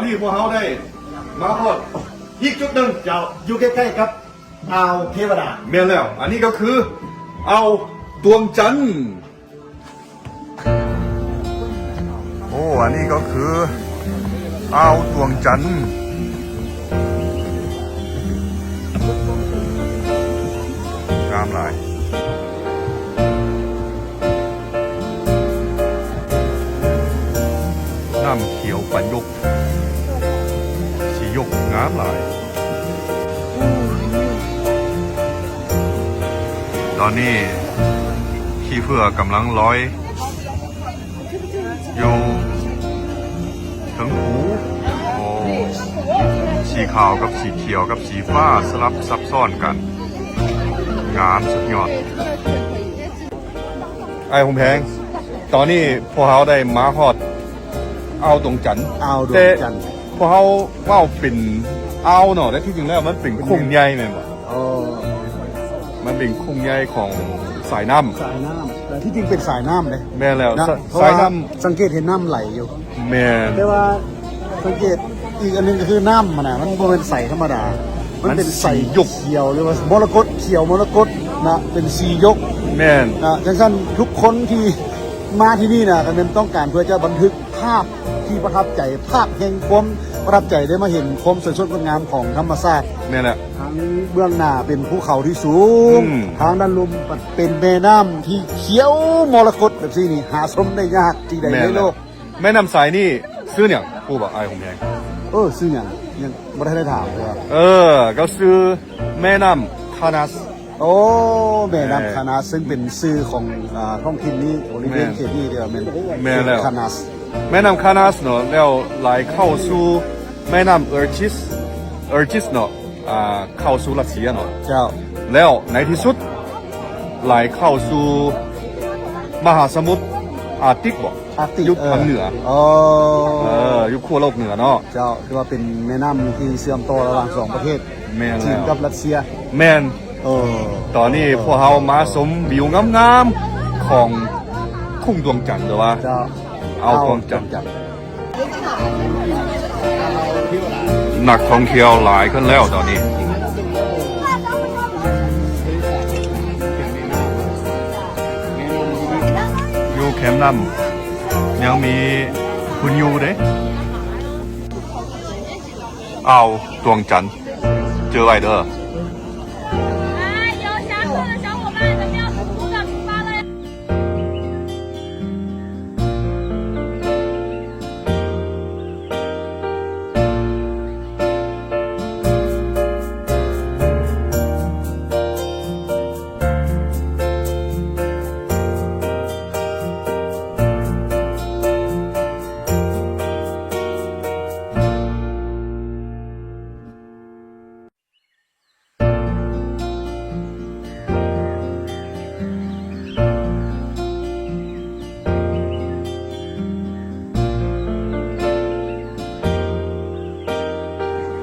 ທີ່ພວກເຮົາໄດ້ມາຮອດອີກຈຸດໜຶ່ງ ເຈົ້າ ຢູ່ໃກ້ໆກັບອ່າວເທວະດາ. ແມ່ນແລ້ວ ອັນນີ້ກໍຄືອ່າວດວງຈັນ. ໂອ້ ອັນນີ້ກໍຄືອ່າວດວງຈັນ ງາມຫຼາຍ. ນ້ຳຂຽວປາຍົກ ສີຍົກງາມຫຼາຍ. ຕອນນີ້ຂີ້ເຝື້ອກຳລັງລອຍຢູ່ເທິງພູ. ໂອ້ ສີຂາວກັບສີຂຽວກັບສີຟ້າສະຫຼັບຊັບຊ້ອນກັນ ງາມສຸດຍອດ. ອ້າຍຫົມແພງ ຕອນນີ້ພວກເຮົາໄດ້ມາຮອດອ່າວດວງຈັນ. ອ່າວດວງຈັນ ແຕ່ພວກເຮົາເວົ້າເປັນອ່າວເນາະ ແຕ່ທີ່ຈິງແລ້ວມັນເປັນ ເປັນ ໂຂງໃຫຍ່ແມ່ນບໍ່? ເອີ ມັນເປັນໂຂງໃຫຍ່ຂອງສາຍນ້ຳ ສາຍນ້ຳ ແຕ່ທີ່ຈິງເປັນສາຍນ້ຳເດ້. ແມ່ນແລ້ວ ນະ ສາ ເພາະວ່າ ສາຍນ້ຳ ສັງເກດເຫັນນ້ຳໄຫຼຢູ່. ແມ່ນ ແຕ່ວ່າ ສັງເກດອີກອັນໜຶ່ງກໍຄືນ້ຳມັນນະ ມັນບໍ່ແມ່ນໃສທຳມະດາ ມັນເປັນໃສ ມັນສີຍຸກ ຂຽວ ຫຼືວ່າມໍລະກົດ ຂຽວມໍລະກົດນະ ເປັນສີຍົກ. ແມ່ນນະ ຈັ່ງຊັ້ນທຸກຄົນທີ່ມາທີ່ນີ້ນະ ກໍແມ່ນຕ້ອງການເພື່ອຈະບັນທຶກພາບທີ່ປະທັບໃຈ ພາບແຫ່ງຄວາມປະທັບໃຈ ໄດ້ມາເຫັນຄວາມສວຍສົດງົດງາມຂອງທຳມະຊາດ. ແມ່ນແຫຼະ ທາງເບື້ອງໜ້າເປັນພູເຂົາທີ່ສູງ ອືມ ທາງດ້ານລຸ່ມເປັນແມ່ນ້ຳທີ່ຂຽວມໍລະກົດແບບຊີ້ນີ້ ຫາຊົມໄດ້ຍາກທີ່ໃດໃນໂລກ. ແມ່ນແຫຼະ ແມ່ນ້ຳສາຍນີ້ຊື່ຫຍັງ ຮູ້ບໍ່ ອ້າຍຫົມແພງ? ເອີ ຊື່ຫຍັງ? ຍັງບໍ່ທັນໄດ້ຖາມເທື່ອ. ເອີ ກໍຊື່ແມ່ນ້ຳຄານັດ. ໂອ້ ແມ່ນ້ຳ ເອີ ຄານັດ ເຊິ່ງເປັນຊື່ຂອງ ອ່າ ທ້ອງຖິ່ນນີ້ ບໍລິເວນ ແມ່ນ ເຂດນີ້ເດີ ແມ່ນ ແມ່ນແລ້ວ ຄານັດ. ແມ່ນ້ຳຄານັດເນາະ ແລ້ວໄຫຼເຂົ້າສູ່ແມ່ນ້ຳເອີຈິສ ເອີຈິສເນາະ ອ່າ ເຂົ້າສູ່ຣັດເຊຍເນາະ. ເຈົ້າ ແລ້ວໃນທີ່ສຸດໄຫຼເຂົ້າສູ່ມະຫາສະໝຸດອາກຕິກບໍ? ອາກຕິກ ຢູ່ທາງເໜືອ ເອີ ເອີ ຢູ່ຂົ້ວໂລກເໜືອເນາະ. ເຈົ້າ ຖືວ່າເປັນແມ່ນ້ຳທີ່ເຊື່ອມຕໍ່ລະຫວ່າງສອງປະເທດ ແມ່ນແລ້ວ ຈີນກັບຣັດເຊຍ. ແມ່ນ ເອີ ຕອນນີ້ ເອີ ພວກເຮົາມາຊົມວິວງາມໆຂອງທົ່ງດວງຈັນ ຫຼືວ່າ ເຈົ້າ ອ່າວດວງຈັນ. ອ່າວດວງຈັນ ນັກທ່ອງທ່ຽວຫຼາຍຂຶ້ນແລ້ວຕອນນີ້. ຢູ່ແຄມນ້ຳຍັງມີຄົນຢູ່ເດ້. ອ່າວດວງຈັນ ຈື່ໄວ້ເດີ.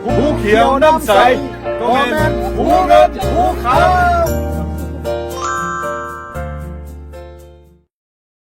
ພູຂຽວນ້ຳໃສ ກໍແມ່ນພູເງິນພູຄຳ.